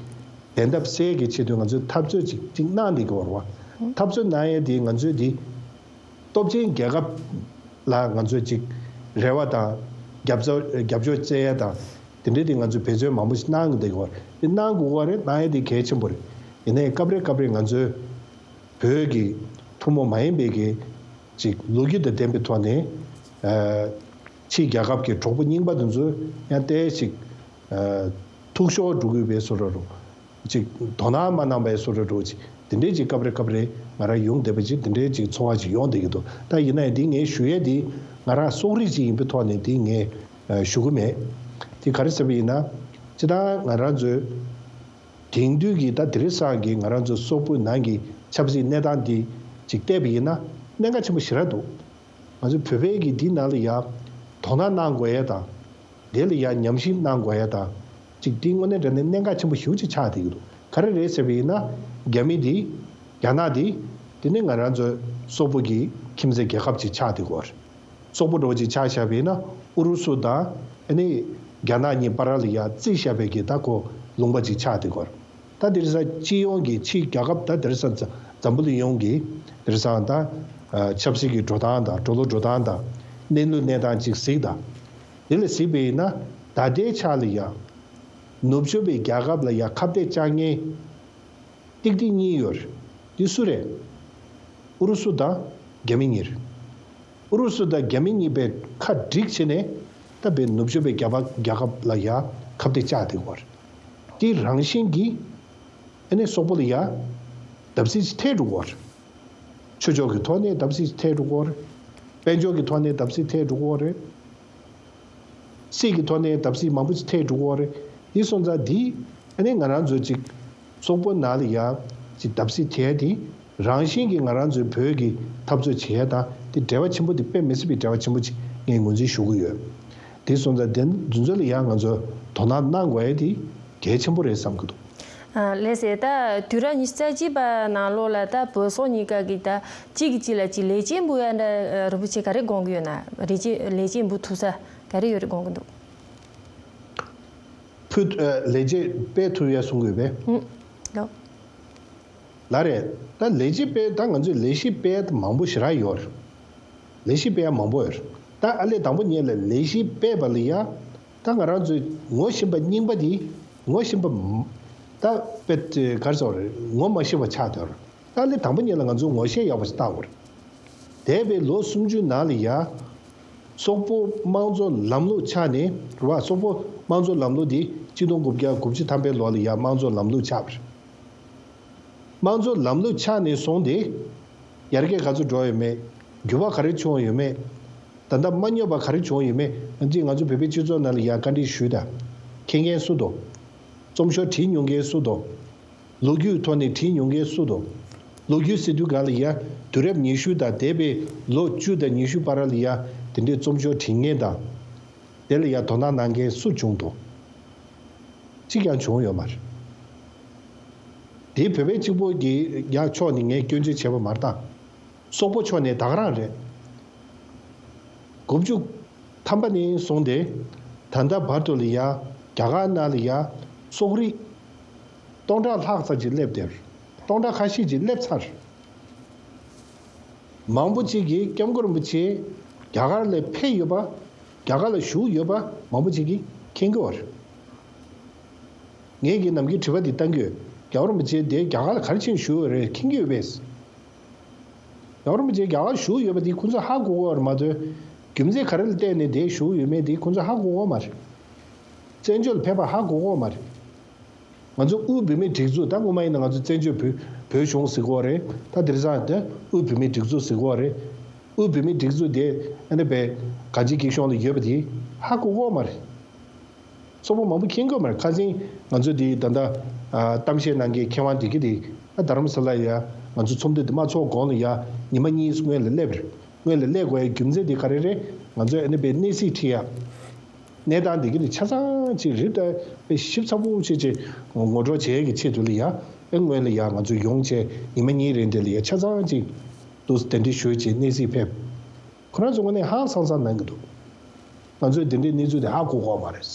བདེན་མཐའ་གསལ་གྱི་ཆེད་དུ་ང་ཚོས་འཐབ་རྩོད་ཅིག་ཅིག་གནང་བསྡད་ཀྱི་ཡོད་རེད་པ། འཐབ་རྩོད་གནང་ཡ་དེ་ང་ཚོའི་དེ་སྟོབས་ཆེན་རྒྱལ་ཁབ་ལ་ང་ཚོས་ཅིག་རེ་བ་དང་རྒྱབ་རྩ་རྒྱབ་སྐྱོར་བཙལ་ཡ་དང་། དེ་འདྲའི་དེ་ང་ཚོས་འབད་བརྩོན་མང་པོ་ཞིག་གནང་གི་བསྡད་ཀྱི་ཡོད་རེད། དེ་གནང་དགོས་ཀྱི་ཡོད་རེད། གནང་ཡ་དེ་གལ་ཆེན་པོ་རེད། ཡིན་ནའི་སྐབས་རེ་སྐབས་རེ་ང་ཚོའི་བོད་ཀྱི་ཐུན་མོང་མ་ཡིན་པའི་གི་ཅིག་ལོ་རྒྱུས་དང་ལྡན་པའི་ཐོག་ནས་ཨ་ཕྱིའི་རྒྱལ་ཁབ་ཀྱི་གྲོགས་པོ་རྙིང་པ་དེ་ཚོ་ཡང་ཏོག་ཙམ་ཨ་ཐུག་ཤོར་འགྲོ་གི་ཡོད་པའི་བཟོ་འདྲ་རུ། ཅིག་དོ་སྣང་མ་གནང་བའི་བཟོ་འདྲ་རུ་ཅིག་དེ་འདྲའི་ཅིག་སྐབས་རེ་སྐབས་རེ་ང་རང་ཡོང་བསྡད་པ་ཅིག་དེ་འདྲའི་ཅིག་ཚོར་བ་ཅིག་ཡོང་བསྡད་ཀྱི་འདུག་ད་ཡིན་ན་ཡང་འདི་ངས་ཞུ་ཡས་འདི་ང་རང་སོག་རིགས་ཅིག་ཡིན་པའི་ཐོག་ནས་འདི་ངས་ཨ་ཞུ་གི་མེད། དེ་ག་རེ་ཟེར་བ་ཡིན་ན། སྤྱིར་བཏང་ང་རང་ཚོའི་དེང་དུས་ཀྱི་ད་དེང་སང་གི་ང་རང་ཚོ་སོག་པོའི་ནང་གི་ཆབ་སྲིད་གནས་སྟངས་འདི་ཅིག་བལྟས་པ་ཡིན་ན་གནད་འགག་ཆེན་པོ་ཞེ་དྲག་འདུག་ང་ཚོ་བོད་པའི་གི་འདི་ནང་ལ་ཡ་དོ་སྣང་གནང་དགོས་ཡ་དང་། དེ་ལ་ཡ་ཉམས་ཞིབ་གནང་དགོས་ཡ་དང་། ཅིག་འདི་དངོས་གནས་དྲང་གནས་གནད་འགག་ཆེན་པོ་ཞེ་པོ་ཅིག་ཆགས་བསྡད་ཀྱི་འདུག་ག་རེ་རེད་ཟེར་བ་ཡིན་ན། རྒྱ་མི་འདི་རྒྱ་ནག་འདི་དེ་ནི་ང་རང་ཚོའི་སོག་པོ་གི་ཁྱིམ་མཚེས་རྒྱལ་ཁབ་ཅིག་ཆགས་བསྡད་ཀྱི་ཡོད་རེད། སོག་པོ་འདྲ་བོ་ཅིག་ཆ་བཞག་པ་ཡིན་ན་ཨུ་རུ་སུ་དང་ཨ་ནི་རྒྱ་ནག་གཉིས་བར་ལ་ཡ་རྩིས་བཞག་པའི་གི་ད་ཁོ་ལུང་པ་ཅིག་ཆགས་བསྡད་ཀྱི་ཡོད་རེད། ད་དེང་སང་སྤྱི་ཡོངས་ཀྱི་ཕྱིའི་རྒྱལ་ཁབ་ད་དེང་སང་འཛམ་འཛམ་བུ་གླིང་ཡོངས་ཀྱི་དེང་སང་ད་ཨ་ཆབ་སྲིད་ཀྱི་འགྲོ་སྟངས་དང་། འགྲོ་ལུགས་འགྲོ་སྟངས་དང་། གནས་ལུགས་གནས་སྟངས་ཅིག་གཟིགས་དང་། དེ་ལ་གཟིགས་པ་ཡིན་ན་ད་ལྟའི་ཆ་ལ་ཡ་ནུབ་ཕྱོགས་པའི་རྒྱལ་ཁབ་ལ་ཡ་ཁ་གཏད་བཅག་མཁན་ཏིག་ཏིག་གཉིས་ཡོད་རེད། དེ་སུ་རེད། ཨུ་རུ་སུ་དང་རྒྱ་མི་གཉིས་རེད། ཨུ་རུ་སུ་དང་རྒྱ་མི་གཉིས་པས་ཁ་བསྒྲིགས་བྱས་ནས་ད་དཔེ་ནུབ་ཕྱོགས་པའི་རྒྱལ་ཁབ་རྒྱལ་ཁབ་ལ་ཡ་ཁ་གཏད་བཅག་བསྡད་ཡོད་རེད། དེ་རང་བཞིན་གྱིས་ཨ་ནི་སོག་པོ་ལ་ཡ་བརྡབ་གསིག་ཅིག་ཐེབས་འགྲོ་གི་ཡོད་རེད། ཆོས་ཕྱོགས་ཀྱི་ཐོག་ནས་བརྡབ་གསིག་ཅིག་ཐེབས་འགྲོ་གི་ཡོད་རེད། དཔལ་འབྱོར་གྱི་ཐོག་ནས་བརྡབ་གསིག་ཐེབས་འགྲོ་གི་ཡོད་རེད། སྲིད་ཀྱི་ཐོག་ནས་བརྡབ་གསིག་མང་པོ་ཅིག་ཐེབས་འགྲོ་གི་ཡོད་རེད། དེ་སོང་ཙང་འདི་ཨ་ནི་ང་རང་ཚོ་ཅིག་སོག་པོ་ནང་ལ་ཡ་ཅིག་བརྡབ་གསིག་ཐེབས་དེ་རང་བཞིན་གྱིས་ང་རང་ཚོའི་བོད་ཀྱི་འཐབ་རྩོད་བྱེད་ཡ་དང་དེ་འབྲེལ་བ་ཆེན་པོ་དེ་དཔེ་མི་སྲིད་པའི་འབྲེལ་བ་ཆེན་པོ་ཅིག་ངས་ངོས་འཛིན་ཞུ་གི་ཡོད། དེ་སོང་ཙང་དེ་འདི་ཚོ་ལ་ཡ་ང་ཚོ་དོ་སྣང་གནང་དགོས་ཡ་དེ་གལ་ཆེན་པོ་རེད་བསམ་གྱི་འདུག་ཨ་ལགས་སེ། ད་དུས་རབས་ཉི་ཤུ་རྩ་གཅིག་པ་ནང་ལོགས་ལ་ད་བོད་སོག་གཉིས་ཀ་གི་ད་གཅིག་གིས་གཅིག་ལ་ཅིག་ལས་བྱེད་འབུལ་ཡ་འདྲ་རིན་པོ་ཆེ་ག་རེ་དགོངས་ཀྱི་ཡོད་ན། རིན་ཆེ་ལས་བྱེད་འབུལ་ཐུབ་ས་ག་རེ་ཡོད་རེད་དགོངས་ཀྱི་འདུག་ཕུལ། ཨ་ལས་བྱེད་སྤེལ་ཐུབ་ཡ་གསུང་གི་ཡོད་པས། ཨུམ། ལགས། ལ་རེད། ད་ལས་གཞི་སྤེལ་ད་ང་ཚོས་ལས་གཞི་སྤེལ་མང་པོ་ཞེ་དྲག་ཡོད་རེད། ལས་གཞི་སྤེལ་ཡ་མང་པོ་ཡོད་རེད། ད་ཨ་ལས་དང་པོ་ཉིད་ལ་ལས་གཞི་སྤེལ་བ་ལ་ཡ། ད་ང་རང་ཚོས་ངོ་ཤེས་པ་རྙིང་པ་འདི་ངོ་ཤེས་པ་མ་ད་དཔེ་ག་རེ་ཟེར་དགོས་རེད། ངོ་མ་ཤེས་པ་ཆགས་བསྡད་ཡོད་རེད། ད་ཨ་ལས་དང་པོ་ཉིད་ལ་ང་ཚོས་ངོ་ཤེས་ཡག་པོ་ཞིག་བཏང་དགོས་རེད། འདས་པའི་ལོ་སུམ་ཅུ་ནང་ལ་ཡ། སོག་པོ་དམངས་གཙོ་ལམ་ལུགས་ཆགས་ནས་རེད་བ། སོག་པོ་དམངས་གཙོ་ལམ་ལུགས་འདི་གཅིག་སྟོང་དགུ་བརྒྱ་དགུ་བཅུ་ཐམ་པའི་ལོ་ལ་ཡ་དམངས་གཙོ་ལམ་ལུགས་ཆགས་པ་རེད། དམངས་གཙོ་ལམ་ལུགས་ཆགས་ནས་བཟུང་སྟེ། ཡར་རྒྱས་ག་ཚོད་འགྲོ་ཡོད་མེད། འགྱུར་བ་ག་རེ་བྱུང་ཡོད་མེད། ད་ལྟ་མ་ཉོབ་པ་ག་རེ་བྱུང་ཡོད་མེད། ཨ་ནི་ང་ཚོ་བོད་པའི་སྤྱི་ཚོགས་ནང་ལ་ཡ་བཀའ་འདྲི་ཞུས་དང་། མཁྱེན་མཁན་སུ་འདུག་རྩོམ་ཤོག་བྲིས་མྱོང་མཁན་སུ་འདུག་ལོ་རྒྱུས་ཐོག་ནས་བྲིས་མྱོང་མཁན་སུ་འདུག་ལོ་རྒྱུས་ཟེར་དུས་གང་ལ་ཡ། དུས་རབས་ཉི་ཤུ་དང་འདས་པའི་ལོ་བཅུ་དང་ཉི་ཤུ་བར་ལ་ཡ། དེ་འདྲའི་རྩོམ་ཤོག་བྲིས་མཁན་དང་། དེ་ལ་ཡ་དོ་སྣང་གནང་མཁན་སུ་བྱུང་འདུག་གཅིག་ཀྱང་བྱུང་ཡོད་མ་རེད། དེ་བོད་པའི་གཅིག་པོ་གི་ཡ་ཕྱོགས་ནས་ངས་སྐྱོན་བརྗོད་བྱས་པ་མ་རེད་ད། སོག་པོ་ཕྱོགས་ནས་ད་ག་རང་རེད། དགུ་བཅུ་ཐམ་པ་ནས་བཟུང་སྟེ། ད་ལྟ་བར་དུ་ལ་ཡ། རྒྱ་གར་ནང་ལ་ཡ། སོག་རིགས། སྟོང་ཕྲག་ལྷག་ཙམ་ཅིག་སླེབས་ཏེ། སྟོང་ཕྲག་ཁ་ཤས་ཅིག་སླེབས་ཚར། མང་པོ་ཅིག་གིས་སྐྱབས་མགོན་རིན་པོ་ཆེ་རྒྱ་གར་ལ་ཕེབས་ཡོད་པ། རྒྱ་གར་ལ་བཞུགས་ཡོད་པ་མང་པོ་ཅིག་གིས་མཁྱེན་གྱི་ཡོད་རེད། ངས་ཀྱིས་ནམ་རྒྱུན་དྲི་བ་འདི་བཏང་གི་ཡོད། རྒྱལ་བ་རིན་པོ་ཆེ་དེ་རྒྱ་གར་ལ་ག་རེ་བྱས་ནས་བཞུགས་ཡོད་རེད་མཁྱེན་གྱི་ཡོད་པས། རྒྱལ་བ་རིན་པོ་ཆེ་རྒྱ་གར་བཞུགས་ཡོད་པ་འདི་ཁོང་ཚོས་ཧ་གོ་གི་ཡོད་རེད་མ་གཏོགས། རྒྱུ་མཚན་ག་རེ་ལ་བརྟེན་ནས་དེ་བཞུགས་ཡོད་མེད་འདི་ཁོང་ཚོས་ཧ་གོ་གི་ཡོད་མ་རེད། བཙན་བྱོལ་ལ་ཕེབས་པ་ཧ་གོ་གི་ཡོད་མ་རེད། ང་ཚོ་དབུས་བོད་མིའི་སྒྲིག་འཛུགས་ད་སྔོན་མ་ཡིན་ན་ང་ཚོ་བཙན་བྱོལ་བོད་བོད་གཞུང་ཟེར་གྱི་ཡོད་རེད། ད་དེང་སང་དེ་དབུས་བོད་མིའི་སྒྲིག་འཛུགས་ཟེར་གྱི་ཡོད་རེད། དབུས་བོད་མིའི་སྒྲིག་འཛུགས་དེ་ཨ་ནི་བས་གང་ཅིའི་སྐྱིད་གཤོངས་ལ་ཡོད་པ་དེ་ཧ་གོ་གི་ཡོད་མ་རེད། སོག་པོ་མང་པོ་མཁྱེན་གྱི་ཡོད་མ་རེད། ཁ་སང་ང་ཚོ་དེ་ད་ལྟ་ཨ་གཏམ་བཤད་གནང་མཁན་མཁས་དབང་དེ་གི་དེ་ཨ་རྡ་རམ་ས་ལ་ཡ་ང་ཚོ་ཚོགས་འདུ་དེ་མ་ཚོགས་གོང་ལ་ཡ་ཉི་མ་གཉིས་སྔོན་ལ་སླེབས་རེད། སྔོན་ལ་སླེབས་དགོས་ཡ་རྒྱུ་མཚན་དེ་ག་རེ་རེད། ང་ཚོས་ཨ་ནི་བས་གནས་གཟིགས་ཁྲིད་ཡ། གནས་སྟངས་འདི་གི་ནི་ཆ་ཚང་ཅིག་རིག་ད་དཔེ་ཞིབ་ཚགས་པོ་བྱས་ཅིག་ངོ་སྤྲོད་བྱེད་ཡས་ཀྱི་ཆེད་དུ་ལ་ཡ། ཨེ་སྔོན་ལ་ཡ་ང་ཚོ་ཡོང་བྱས་ཉི་མ་གཉིས་རིང་དེ་ལ་ཡ་ཆ་ཚང་ཅིག་འདུག་གདན་འདྲེན་ཞུས་བྱས་གནས་གཟིགས་ཕེབས། ཁོ་རང་ཚོ་དངོས་གནས་ཧང་སང་སང་གནང་གི་འདུག་ང་ཚོས་དེ་འདྲའི་གནས་ཚུལ་དེ་ཧ་གོ་གོ་མ་རེད།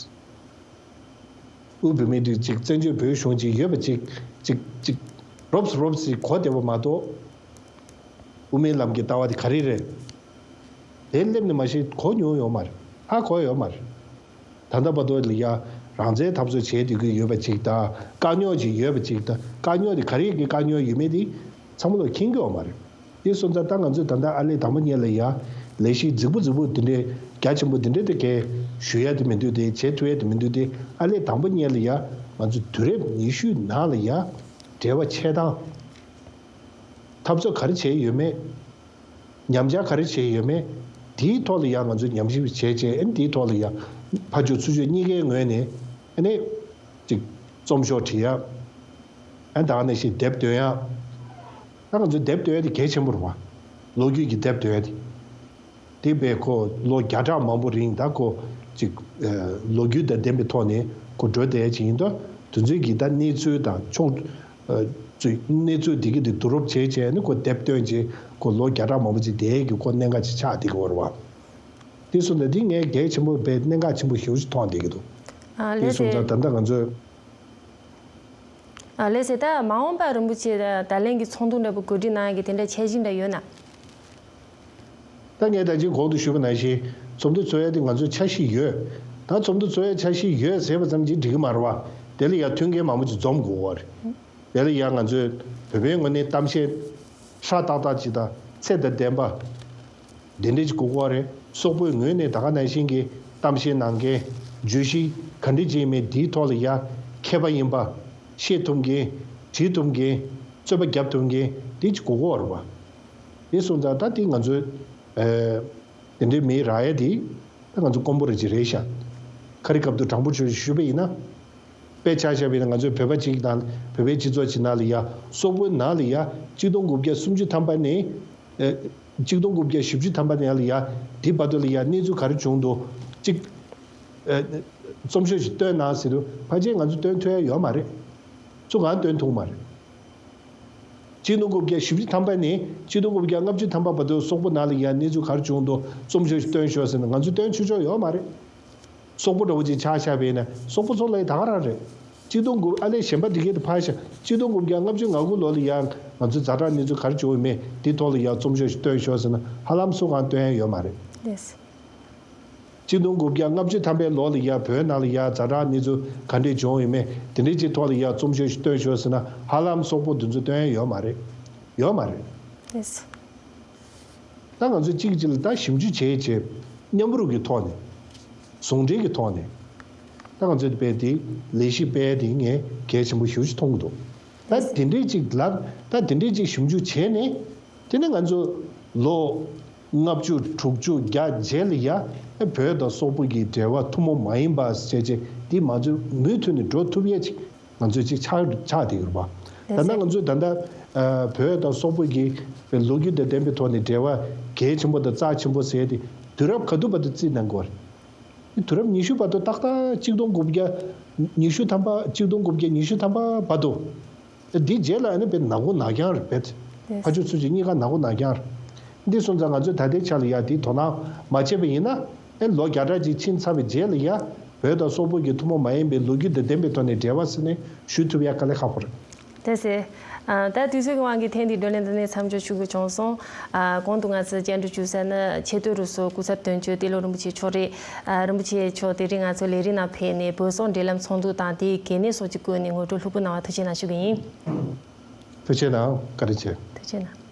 དབུས་བོད་མིའི་སྒྲིག་ཅིག་བཙན་བྱོལ་བོད་གཞུང་ཅིག་ཡོད་པ་ཅིག་ཅིག་ཅིག་རོབ་རོབ་ཅིག་གོ་བསྡད་པ་མ་གཏོགས། དབུ་མའི་ལམ་གྱི་ལྟ་བ་དེ་ག་རེ་རེད། དེ་སླེབས་ནས་མ་གཞི་གོ་མྱོང་ཡོད་མ་རེད། ཧ་གོ་ཡོད་མ་རེད། ད་ལྟ་བར་དུ་ལ་ཡ་རང་བཙན་འཐབ་རྩོད་བྱས་བསྡད་ཀྱི་ཡོད་པ་ཅིག་དང་དཀའ་རྙོག་ཅིག་ཡོད་པ་ཅིག་དང་དཀའ་རྙོག་དེ་ག་རེ་གི་དཀའ་རྙོག་ཡོད་མེད་དེ་ཚང་མ་ལ་མཁྱེན་གྱི་ཡོད་མ་རེད། དེ་སོང་ཙང་ད་ང་ཚོས་ད་ལྟ་ཨ་ལས་དང་པོ་ཉིད་ལ་ཡ་ལས་གཞི་རྫིག་པོ་རྫིག་པོ་དེ་འདྲའི་རྒྱ་ཆེན་པོ་དེ་འདྲའི་དེ་གས་ཞུ་ཡ་དེ་མི་འདུག་དེ་བྱེད་ཐུབ་ཡ་དེ་མི་འདུག་དེ་ཨ་ལས་དང་པོ་ཉིད་ལ་ཡ་ང་ཚོ་དུས་རབས་ཉི་ཤུའི་ནང་ལ་ཡ་འབྲེལ་བ་ཆད་སྟངས། འཐབ་རྩོད་ག་རེ་བྱས་ཡོད་མེད། ཉམས་ཆག་ག་རེ་བྱས་ཡོད་མེད། དེའི་ཐོག་ལ་ཡང་ང་ཚོས་ཉམས་ཞིབ་བྱས་རྗེས་ཨ་ནི་དེའི་ཐོག་ལ་ཡང་ཕར་ཕྱོགས་ཚུར་ཕྱོགས་གཉིས་ཀའི་ངོས་ནས་ཨ་ནི་ཅིག་རྩོམ་ཤོག་བྲིས་ཡ། ཨ་ནི་ད་ག་ནང་བཞིན་དེབ་འདོན་ཡ། ད་ང་ཚོས་དེབ་འདོན་ཡ་དེ་གལ་ཆེན་པོ་རེད་བ། ལོ་རྒྱུས་ཀྱི་དེབ་འདོན་ཡ་དེ། དེ་བས་ཁོ་ལོ་བརྒྱ་ཕྲག་མང་པོ་རིང་ད་ཁོ་ཅིག་ཨ་ལོ་རྒྱུས་དང་ལྡན་པའི་ཐོག་ནས་ཁོ་འགྲོ་བསྡད་ཡ་ཅིག་ཡིན་དུས་དེ་ཚོའི་གི་ད་གནས་ཚུལ་དང་ཕྱོགས། ཨ་ཚོས་གནས་ཚུལ་འདི་གི་འདི་བསྡུ་རུབ་བྱས་བྱས་ནས་ཁོ་དེབ་བཏོན་རྗེས་ཁོ་ལོ་བརྒྱ་ཕྲག་མང་པོ་ཅིག་བསྡད་ཀྱི་ཁོ་གནད་འགག་ཅིག་ཆགས་བསྡད་ཀྱི་ཡོད་རེད་བ། དེ་སོང་ཙང་འདི་ངས་གལ་ཆེན་པོ་བས་གནད་འགག་ཆེན་པོ་ཞེ་པོ་ཅིག་མཐོང་བསྡད་ཀྱི་འདུག་ཨ་དེ་ལེགས་སོང་ཙང་ད་ལྟ་ང་ཚོས། ཨ་ལེགས་སེ་ད་མ་འོངས་པར་རིན་པོ་ཆེ་ད་ད་ལན་གྱི་ཚོགས་འདུ་འདྲ་པོ་གོ་སྒྲིག་གནང་ཡ་གི་དེ་འདྲ་འཆར་གཞི་འདྲ་ཡོད་ན། ད་ངས་ད་ཅིག་གོང་དུ་ཞུས་པ་ནང་བཞིན་ཚོགས་འདུ་ཚོགས་ཡ་དེ་ང་ཚོའི་འཆར་གཞི་ཡོད། ད་ཚོགས་འདུ་ཚོགས་ཡ་འཆར་གཞི་ཡོད་ཟེར་བ་ཙམ་གྱིས་འགྲིག་གི་མ་རེད་བ། དེ་ལ་ཡ་མཐུན་རྐྱེན་མང་པོ་ཅིག་འཛོམས་དགོས་པ་རེད། དེ་ལ་ཡང་ང་ཚོས་བོད་པའི་ངོས་ནས་གཏམ་བཤད་ཧྲ་ཏག་ཏག་ཅིག་དང་ཚད་དང་ལྡན་པ། དེ་འདྲ་ཅིག་དགོས་ཀྱི་རེད། སོག་པོའི་ངོས་ནས་ད་ག་ནང་བཞིན་གྱི་གཏམ་བཤད་གནང་མཁན་བརྗོད་གཞི་ག་འདྲ་ཅིག་ཡིན་མིན་དེའི་ཐོག་ལ་ཡ་མཁས་པ་ཡིན་པ། བཤད་ཐུབ་མཁན། བྲིས་ཐུབ་མཁན། རྩོད་པ་རྒྱབ་ཐུབ་མཁན་དེ་ཅིག་དགོས་ཀྱི་རེད་བ། དེ་སོང་ཙང་ད་དེ་ང་ཚོས་ཨེ། དེ་འདྲའི་མི་རག་ཡ་དེ་ད་ང་ཚོ་དཀོན་པོ་རེ་ཅིག་རེད་ཤག་ཁ་རི་སྐབས་དུ་དྲང་པོ་ཆོས་ཞུས་པ་ཡིན་ན། དཔེ་ཆ་བཞག་པ་ཡིན་ན་ང་ཚོའི་བོད་པ་གཅིག་དང་བོད་པའི་སྤྱི་ཚོགས་གཅིག་ནང་ལ་ཡ་སོག་པོའི་ནང་ལ་ཡ་གཅིག་སྟོང་དགུ་བརྒྱ་སུམ་ཅུ་ཐམ་པ་ནས་ཨེ། གཅིག་སྟོང་དགུ་བརྒྱ་བཞི་བཅུ་ཐམ་པ་ནས་ཡ་ལ་ཡ་དེ་བར་དུ་ལ་ཡ་གནས་ཚུལ་ག་རེ་བྱུང་འདུག་གཅིག་ཨེ། རྩོམ་ཤོག་ཅིག་བཏོན་གནང་ཟེར་དུས་ཕལ་ཆེར་ང་ཚོ་བཏོན་ཐུབ་ཡ་ཡོད་མ་རེད། ཚུར་གང་བཏོན་ཐུབ་མ་རེད། གཅིག་སྟོང་དགུ་བརྒྱ་བཞི་བཅུ་ཐམ་པ་ནས་གཅིག་སྟོང་དགུ་བརྒྱ་ལྔ་བཅུ་ཐམ་པ་བར་དུ་སོག་པོ་ནང་ལ་ཡ་གནས་ཚུལ་ག་རེ་བྱུང་འདུག་རྩོམ་ཤོག་ཅིག་བཏོན་ཤོག་ཟེར་ན་ང་ཚོས་བཏོན་ཆོག་ཆོག་ཡོད་མ་རེད། སོག་པོ་འདྲ་བོ་ཅིག་ཆགས་ཆགས་པས་ན་སོག་པོ་ཚོ་ལ་ཡ་ད་ག་རང་རེད། གཅིག་སྟོང་དགུ། ཨ་ལས་གཞན་པ་འདི་གའི་དེ་ཕར་བཞག་གཅིག་སྟོང་དགུ་བརྒྱ་ལྔ་བཅུ་ང་དགུ་ལོ་ལ་ཡང་ང་ཚོའི་ཛ་དྲག་གནས་ཚུལ་ག་རེ་བྱུང་ཡོད་མེད་འདི་ཐོག་ལ་ཡང་རྩོམ་ཤོག་ཞིག་བཏོན་ཤོག་ཟེར་ན་ཧ་ལམ་སུ་གང་བཏོན་ཡ་ཡོད་མ་རེད། ལགས། གཅིག་སྟོང་དགུ་བརྒྱ་ལྔ་བཅུ་ཐམ་པའི་ལོ་ལ་ཡ་བོད་ནང་ལ་ཡ་ཛ་དྲག་གནས་ཚུལ་ག་འདྲས་བྱུང་ཡོད་མེད་དེ་འདྲས་ཅིག་ཐོག་ལ་ཡ་རྩོམ་ཤོག་ཞིག་བཏོན་ཤོག་ཟེར་ན་ཧ་ལམ་སོག་པོ་འདི་ཚོ་བཏོན་ཡ་ཡོད་མ་རེད། ཡོད་མ་རེད། ལགས། ད་ང་ཚོས་གཅིག་གཅིག་ལ་ད་ཞིབ་འཇུག་བྱས་བྱས་མཉམ་རུབ་ཀྱི་ཐོག་ནས། ཟུང་འབྲེལ་གྱི་ཐོག་ནས། ད་ང་ཚོས་དཔེ་དེ་ལས་གཞི་སྤེལ་དེ་ངས་གལ་ཆེན་པོ་ཞེ་པོ་ཅིག་མཐོང་གི་འདུག་ད་དེ་འདྲས་ཅིག་ལ་ད་དེ་འདྲས་ཅིག་ཞིབ་འཇུག་བྱས་ནས། དེ་ནས་ང་ཚོ་ལོ་ལྔ་བཅུ་དྲུག་ཅུ་བརྒྱ་རྗེས་ལ་ཡ་བོད་དང་སོག་པོ་གི་འབྲེལ་བ་ཐུན་མོང་མ་ཡིན་པ་བྱས་བྱས་འདི་ང་ཚོས་མུ་མཐུད་ནས་འགྲོ་ཐུབ་ཡས་ཅིག་ང་ཚོས་ཅིག་ཆགས་ཆགས་བསྡད་ཡོད་རེད་པ། ད་ལྟ་ང་ཚོས་ད་ལྟ་ཨ་བོད་དང་སོག་པོ་གི་ལོ་རྒྱུས་དང་ལྡན་པའི་ཐོག་ནས་འབྲེལ་བ་གལ་ཆེན་པོ་དང་རྩ་ཆེན་པོ་ཟེར་ཏེ་དུས་རབས་ག་དུས་བར་དུ་བརྩིས་གནང་དགོས་རེད། དུས་རབས་ཉི་ཤུ་བར་དུ་ཏག་ཏག་གཅིག་སྟོང་དགུ་བརྒྱ་ཉི་ཤུ་ཐམ་པ་གཅིག་སྟོང་དགུ་བརྒྱ་ཉི་ཤུ་ཐམ་པ་བར་དུ། འདིའི་རྗེས་ལ་ཨ་ནི་དཔེ་ནག་པོ་ནག་རྐྱང་རེད་པས། ལགས། ཕར་ཕྱོགས་ཚུར་ཕྱོགས་གཉིས་ཀ་ནག་པོ་ནག་རྐྱང་རེད། འདི་སོང་ཙང་ང་ཚོས་ད་ལྟའི་ཆ་ལ་ཡ་དེའི་དོ་སྣང་མ་བྱས་པ་ཡིན་ན་ཨེ་ལོ་བརྒྱ་ཕྲག་གཅིག་ཕྱིན་ཚར་བའི་རྗེས་ལ་ཡ་བོད་དང་སོག་པོ་གི་ཐུན་མོང་མ་ཡིན་པའི་ལོ་རྒྱུས་དང་ལྡན་པའི་ཐོག་ནས་འབྲེལ་བ་ཟེར་ནས་ཞུ་ཐུབ་ཡ་དཀའ་ལས་ཁག་པོ་རེད། ལགས་སེ། ཨ། ད་དུས་ཚོད་ཀྱི་དབང་གིས་ཐེངས་འདིའི་བགྲོ་གླེང་འདི་ནས་མཚམས་འཇོག་ཞུ་དགོས་བྱུང་སོང་། ཨ། གོང་དུ་ང་ཚོས་བཅར་འདྲི་ཞུ་ས་ནི་ཆེས་མཐོའི་རུ་ཟུར་སྐུ་ཚབ་དོན་གཅོད་ཏེ་ལོ་རིན་པོ་ཆེ་མཆོག་རེད། ཨ། རིན་པོ་ཆེ་མཆོག་དེ་རིང་ང་ཚོའི་ལས་རིམ་ནང་ཕེབས་ནས་བོད་སོག་འབྲེལ་ལམ་ཚོགས་འདུ་དང་དེའི་གལ་གནད་སོགས་ཀྱི་སྐོར་ནས་ངོ་སྤྲོད་ལྷུག་པོ་གནང་བར་ཐུགས་རྗེ་གནང་ཞུ་གི་ཡིན། ཐུགས་རྗེ་གནང་། བཀའ་དྲིན་ཆེ། ཐུགས་རྗེ་གནང་།